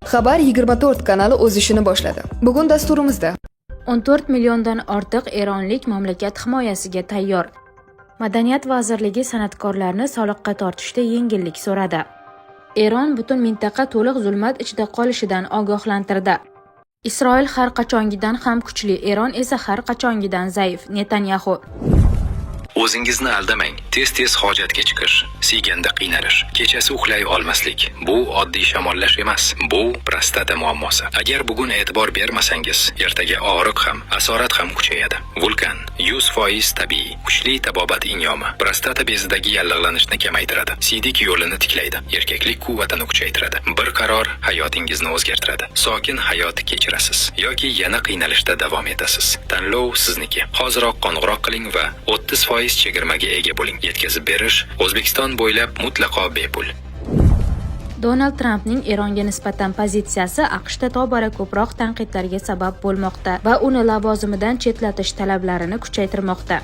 Xabar 24 kanali o'z ishini boshladi. Bugun dasturimizda 14 milliondan ortiq eronlik mamlakat himoyasiga tayyor. Madaniyat vazirligi san'atkorlarni soliqqa tortishda yengillik so'radi. Eron butun mintaqa to'liq zulmat ichida qolishidan ogohlantirdi. Isroil har qachongidan ham kuchli, Eron esa har qachongidan zaif – Netanyaxu. O'zingizni aldamang. Tez-tez hojatga chiqish, siyganda qiynalish, kechasi uxlay olmaslik – bu oddiy shamollash emas, bu prostata muammosi. Agar bugun e'tibor bermasangiz, ertaga og'riq ham, asorat ham kuchayadi. Vulkan 100% tabiiy, kuchli tabobat inyomi. Prostata bezidagi yallig'lanishni kamaytiradi, siydik yo'lini tiklaydi, erkaklik quvvatini kuchaytiradi. Bir qaror hayotingizni o'zgartiradi. Sokin hayot kechirasiz yoki yana qiynalishda davom etasiz. Tanlov sizniki. Hoziroq qo'ng'iroq qiling va 30% chegirmaga ega bo'ling. Yetkazib berish O'zbekiston bo'ylab mutlaqo bepul. Donald Trampning Eronga nisbatan pozitsiyasi AQShda tobora ko'proq tanqidlarga sabab bo'lmoqda va uni lavozimidan chetlatish talablarini kuchaytirmoqda.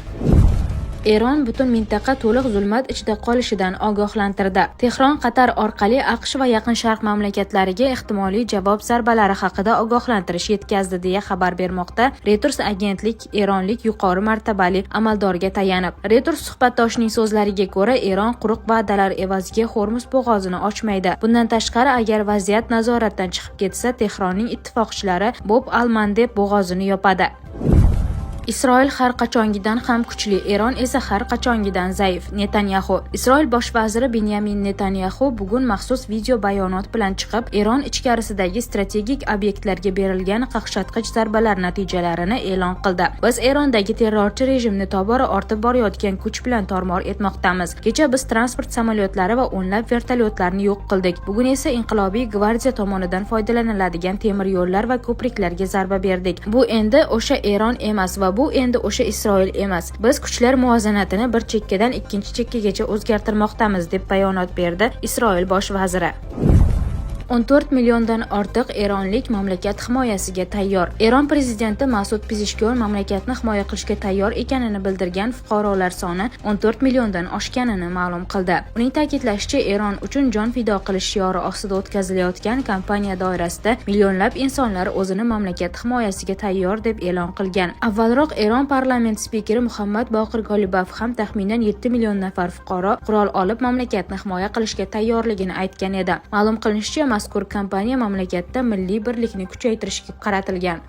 Eron butun mintaqa to'liq zulmat ichida qolishidan ogohlantirdi. Tehron Qatar orqali AQSh va Yaqin Sharq mamlakatlariga ehtimoliy javob zarbalari haqida ogohlantirish yetkazdi, deya xabar bermoqda Reuters agentlik eronlik yuqori martabali amaldorga tayanib. Reuters suhbatdoshining so'zlariga ko'ra, Eron quruq va'dalar evaziga Hormuz bo'g'ozini ochmaydi. Bundan tashqari, agar vaziyat nazoratdan chiqib ketsa, Tehronning ittifoqchilari Bob al-Mandeb bo'g'ozini yopadi. Isroil har qachongidan ham kuchli, Eron esa har qachongidan zaif – Netanyaxu. Isroil bosh vaziri Benyamin Netanyaxu bugun maxsus video bayonot bilan chiqib, Eron ichkarisidagi strategik obyektlarga berilgan qaqshatqich zarbalar natijalarini e'lon qildi. "Biz Erondagi terrorchi rejimni tobora ortib borayotgan kuch bilan tormor etmoqdamiz. Kecha biz transport samolyotlari va o'nlab vertolyotlarni yo'q qildik. Bugun esa Inqilobiy gvardiya tomonidan foydalaniladigan temir yo'llar va ko'priklarga zarba berdik. Bu endi o'sha Eron emas va bu endi o'sha Isroil emas. Biz kuchlar muvozanatini bir chekkadan ikkinchi chekkagacha o'zgartirmoqdamiz", deb bayonot berdi Isroil bosh vaziri. 14 milliondan ortiq eronlik mamlakat himoyasiga tayyor. Eron prezidenti Masud Pezeshkiyon mamlakatni himoya qilishga tayyor ekanini bildirgan fuqarolar soni 14 milliondan oshganini ma'lum qildi. Uning ta'kidlashicha, Eron uchun jon fido qilish shiori ostida o'tkazilayotgan kampaniya doirasida millionlab insonlar o'zini mamlakat himoyasiga tayyor deb e'lon qilgan. Avvalroq Eron parlament spikeri Muhammad Boqir Golibaf ham taxminan 7 million nafar fuqaro qurol olib, mamlakatni himoya qilishga tayyorligini aytgan edi. Ma'lum qilinishicha, mazkur kampaniya mamlakatda milliy birlikni kuchaytirishga qaratilgan.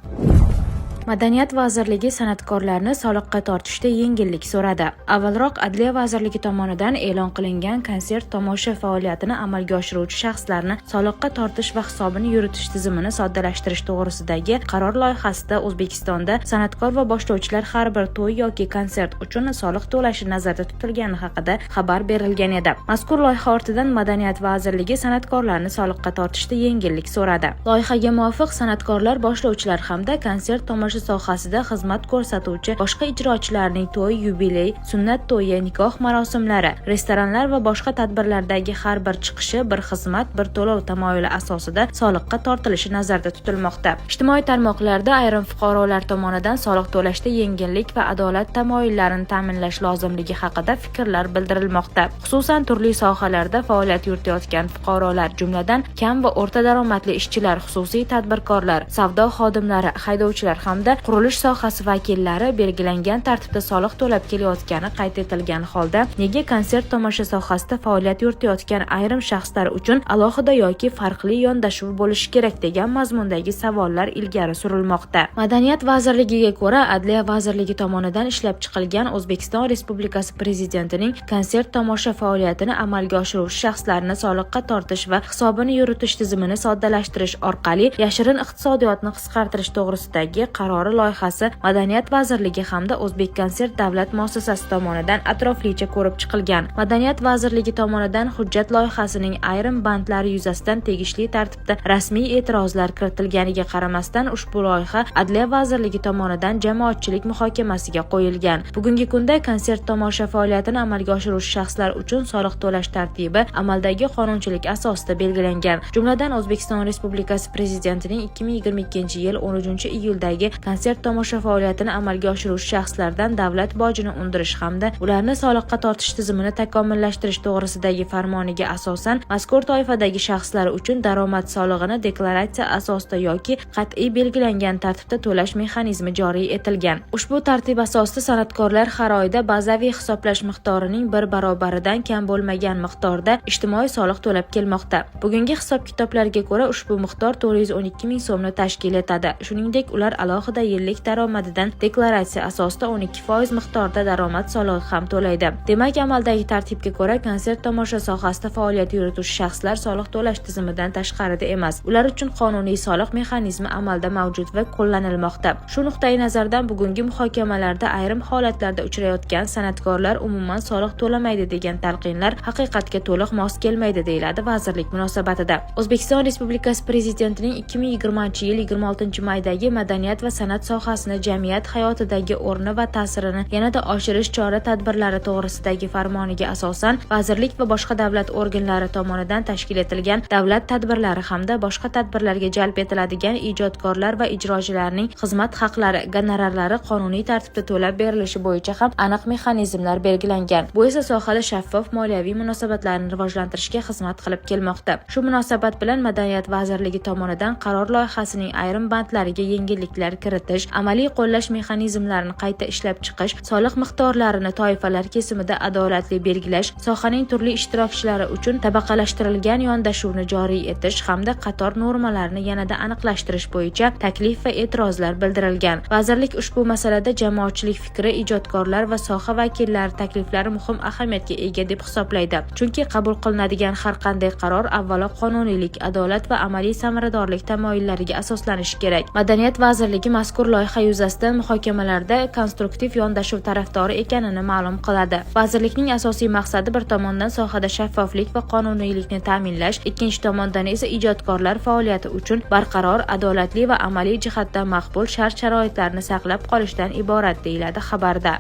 Madaniyat vazirligi san'atkorlarni soliqqa tortishda yengillik so'radi. Avvalroq Adliya vazirligi tomonidan e'lon qilingan konsert tomosha faoliyatini amalga oshiruvchi shaxslarni soliqqa tortish va hisobini yuritish tizimini soddalashtirish to'g'risidagi qaror loyihasida O'zbekistonda san'atkor va boshlovchilar har bir to'y yoki konsert uchun soliq to'lashi nazarda tutilgani haqida xabar berilgan edi. Mazkur loyiha ortidan Madaniyat vazirligi san'atkorlarni soliqqa tortishda yengillik so'radi. Loyihaga muvofiq, san'atkorlar, boshlovchilar hamda konsert tomosha sohasida xizmat ko'rsatuvchi boshqa ijrochilarning to'y, yubiley, sunnat to'yi, nikoh marosimlari, restoranlar va boshqa tadbirlardagi har bir chiqishi bir xizmat, bir to'lov tamoyili asosida soliqqa tortilishi nazarda tutilmoqda. Ijtimoiy tarmoqlarda ayrim fuqarolar tomonidan soliq to'lashda yengillik va adolat tamoyillarini ta'minlash lozimligi haqida fikrlar bildirilmoqda. Xususan, turli sohalarda faoliyat yuritayotgan fuqarolar, jumladan, kam va o'rta daromadli ishchilar, xususiy tadbirkorlar, savdo xodimlari, haydovchilar hamda qurilish sohasi vakillari belgilangan tartibda soliq to'lab kelayotgani qayd etilgan holda, nega konsert tomosha sohasida faoliyat yuritayotgan ayrim shaxslar uchun alohida yoki farqli yondashuv bo'lishi kerak, degan mazmundagi savollar ilgari surilmoqda. Madaniyat vazirligiga ko'ra, Adliya vazirligi tomonidan ishlab chiqilgan O'zbekiston Respublikasi Prezidentining konsert tomosha faoliyatini amalga oshiruvchi shaxslarni soliqqa tortish va hisobini yuritish tizimini soddalashtirish orqali yashirin iqtisodiyotni qisqartirish to'g'risidagi qarori loyihasi Madaniyat vazirligi hamda O'zbekkonsert davlat muassasasi tomonidan atroflicha ko'rib chiqilgan. Madaniyat vazirligi tomonidan hujjat loyihasining ayrim bandlari yuzasidan tegishli tartibda rasmiy e'tirozlar kiritilganiga qaramasdan, ushbu loyiha Adliya vazirligi tomonidan jamoatchilik muhokamasiga qo'yilgan. Bugungi kunda konsert tomosha faoliyatini amalga oshiruvchi shaxslar uchun soliq to'lash tartibi amaldagi qonunchilik asosida belgilangan. Jumladan, O'zbekiston Respublikasi Prezidentining 2022-yil 13 iyuldagi konsert tomosha faoliyatini amalga oshiruvchi shaxslardan davlat bojini undirish hamda ularni soliqqa tortish tizimini takomillashtirish to'g'risidagi farmoniga asosan mazkur toifadagi shaxslar uchun daromad solig'ini deklaratsiya asosida yoki qat'iy belgilangan tartibda to'lash mexanizmi joriy etilgan. Ushbu tartib asosida san'atkorlar har oyda bazaviy hisoblash miqdorining bir barobaridan kam bo'lmagan miqdorda ijtimoiy soliq to'lab kelmoqda. Bugungi hisob-kitoblarga ko'ra, ushbu miqdor 412 ming so'mni tashkil etadi. Shuningdek, ular alohida yillik daromadidan deklaratsiya asosida 12% miqdorda daromad solig'i ham to'laydi. Demak, amaldagi tartibga ko'ra, konsert tomosha sohasida faoliyat yurituvchi shaxslar soliq to'lash tizimidan tashqarida emas. Ular uchun qonuniy soliq mexanizmi amalda mavjud va qo'llanilmoqda. Shu nuqtai nazardan bugungi muhokamalarda ayrim holatlarda uchrayotgan san'atkorlar umuman soliq to'lamaydi degan talqinlar haqiqatga to'liq mos kelmaydi, deyiladi vazirlik munosabatida. O'zbekiston Respublikasi Prezidentining 2020-yil 26 maydagi madaniyat va san'at sohasini jamiyat hayotidagi o'rni va ta'sirini yanada oshirish chora-tadbirlari to'g'risidagi farmoniga asosan vazirlik va boshqa davlat organlari tomonidan tashkil etilgan davlat tadbirlari hamda boshqa tadbirlarga jalb etiladigan ijodkorlar va ijrochilarning xizmat haqlari, gonorarlari qonuniy tartibda to'lab berilishi bo'yicha ham aniq mexanizmlar belgilangan. Bu esa sohada shaffof moliyaviy munosabatlarni rivojlantirishga xizmat qilib kelmoqda. Shu munosabat bilan Madaniyat vazirligi tomonidan qaror loyihasining ayrim bandlariga yengilliklar kiritish, amaliy qo'llash mexanizmlarini qayta ishlab chiqish, soliq miqdorlarini toifalar kesimida adolatli belgilash, sohaning turli ishtirokchilari uchun tabaqalashtirilgan yondashuvni joriy etish hamda qator normalarni yanada aniqlashtirish bo'yicha taklif va e'tirozlar bildirilgan. Vazirlik ushbu masalada jamoatchilik fikri, ijodkorlar va soha vakillari takliflari muhim ahamiyatga ega deb hisoblaydi. Chunki qabul qilinadigan har qanday qaror avvalo qonuniylik, adolat va amaliy samaradorlik tamoyillariga asoslanishi kerak. Madaniyat vazirligi mazkur loyiha yuzasidan muhokamalarda konstruktiv yondashuv tarafdori ekanini ma'lum qiladi. Vazirlikning asosiy maqsadi bir tomondan sohada shaffoflik va qonuniylikni ta'minlash, ikkinchi tomondan esa ijodkorlar faoliyati uchun barqaror, adolatli va amaliy jihatdan maqbul shart-sharoitlarni saqlab qolishdan iborat, deyiladi xabarda.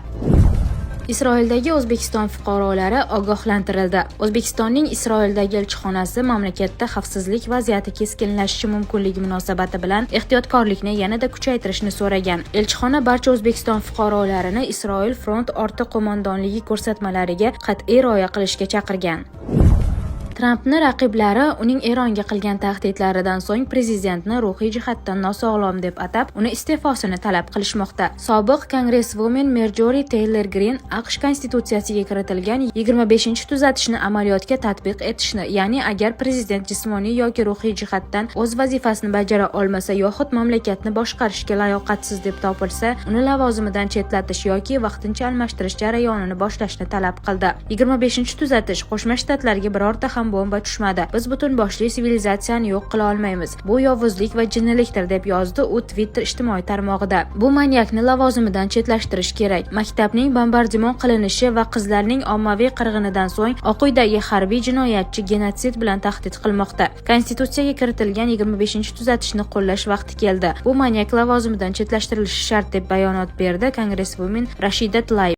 Isroildagi O'zbekiston fuqarolari ogohlantirildi. O'zbekistonning Isroildagi elchixonasi mamlakatda xavfsizlik vaziyati keskinlashishi mumkinligi munosabati bilan ehtiyotkorlikni yanada kuchaytirishni so'ragan. Elchixona barcha O'zbekiston fuqarolarini Isroil front orti qo'mondonligi ko'rsatmalariga qat'iy rioya qilishga chaqirgan. Trampni raqiblari uning Eronga qilgan tahdidlaridan so'ng prezidentni ruhiy jihatdan nosog'lom deb atab, uni iste'fosini talab qilishmoqda. Sobiq kongresswomen Merjori Teyler Grin AQSh konstitutsiyasiga kiritilgan 25-tuzatishni amaliyotga tatbiq etishni, ya'ni agar prezident jismoniy yoki ruhiy jihatdan o'z vazifasini bajara olmasa yoxud mamlakatni boshqarishga layoqatsiz deb topilsa, uni lavozimidan chetlatish yoki vaqtincha almashtirish jarayonini boshlashni talab qildi. 25-tuzatish: Qo'shma Shtatlarga birorta ham bomba tushmadi. Biz butun boshli sivilizatsiyani yo'q qila olmaymiz. Bu yovuzlik va jinnilikdir, deb yozdi u Twitter ijtimoiy tarmog'ida. Bu manyakni lavozimidan chetlashtirish kerak. Maktabning bombardimon qilinishi va qizlarning ommaviy qirg'inidan so'ng Oq uydagi harbiy jinoyatchi genotsid bilan tahdid qilmoqda. Konstitutsiyaga kiritilgan 25-tuzatishni qo'llash vaqti keldi. Bu manyak lavozimidan chetlashtirilishi shart, deb bayonot berdi kongresswomen Rashida Tlaib.